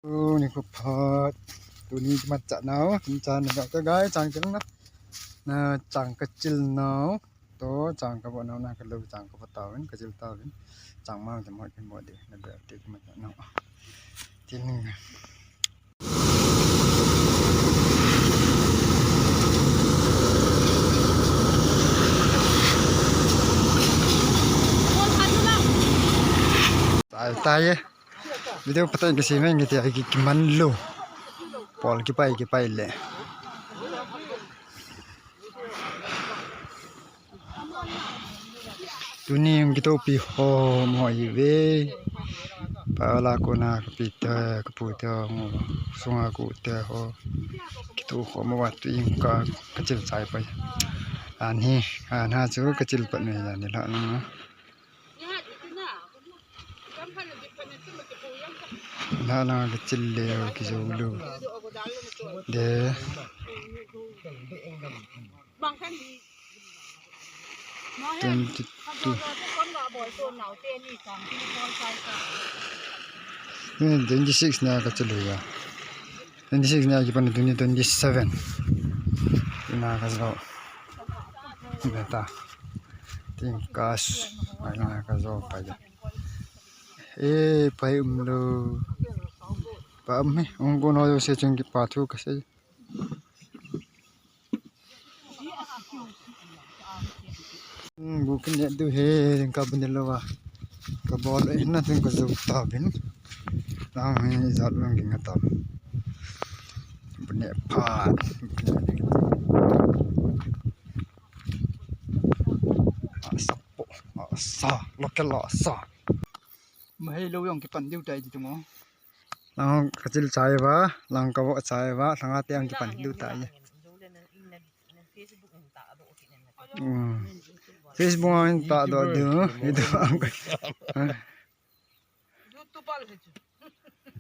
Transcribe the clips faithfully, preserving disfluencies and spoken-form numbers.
Tuni kho phat. Tuni kimat cha nau, kin chan na ka gai chang kin na. Na chang ka chil nau. To chang ka bo nau na ka lo chang ka bo tau in ka chil tau in. Chang ma te mo kin mo de na be te kimat cha nau. Tin. Tai tai ye. Video patan ka sime ngi te ai ki kiman lo. Pol kipai kipai le. Tuni hung kitopi ho mo ive. Pala kona kapi te, kapu te ho, sunga ku te ho. Kitu ho mo wa tu in ka, ka chil chai pai. Ani, ana chu ka chil pat me ani la na. La la ka chil le ki zo lu. De. Twenty two. Twenty six na ka chil ya. Twenty six na ki pan twenty twenty seven. Ina ka zo. Beta. Tin kas. Ai na ka zo pa ya. Eh, pai um lo. Pa um he, ung ko no se chung ki pa thu ka se. Hmm, bu kin ne du he, ka bu ne lo wa. Ka bol e na tin ka zu ta bin. Lang he zat lang ki nga ta. Bu ne pa. Asa po, asa, local asa. Mahei lo jong kipan diu tai ti tungo. Lang ka chil chai va, lang ka vo chai va, langa te ang kipan diu tai. Hmm. Facebook ang ta do diu, itu ang ka.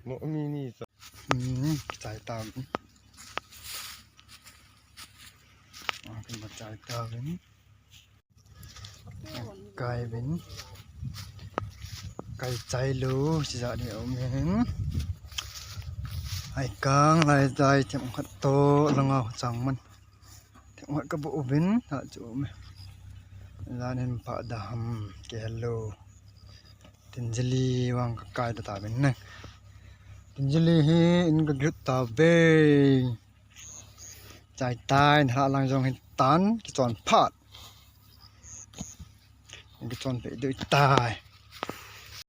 Mo mi ni sa. Hmm, chai ta. Ang ka chai ta ni. Kai vin. Kai chai lo, si ja ni um hin. Ai kang lai tai them khat to langa chang man. Them khat ka bu vin, ha chu um. Lan hin pa da ham ke hello. Tinjili vang ka kai da ta vin ne. Tinjili hi in ka glut ta ve. Chai tai, na lang jong hin tan, ki chon phat. Ki chon pe dui tai.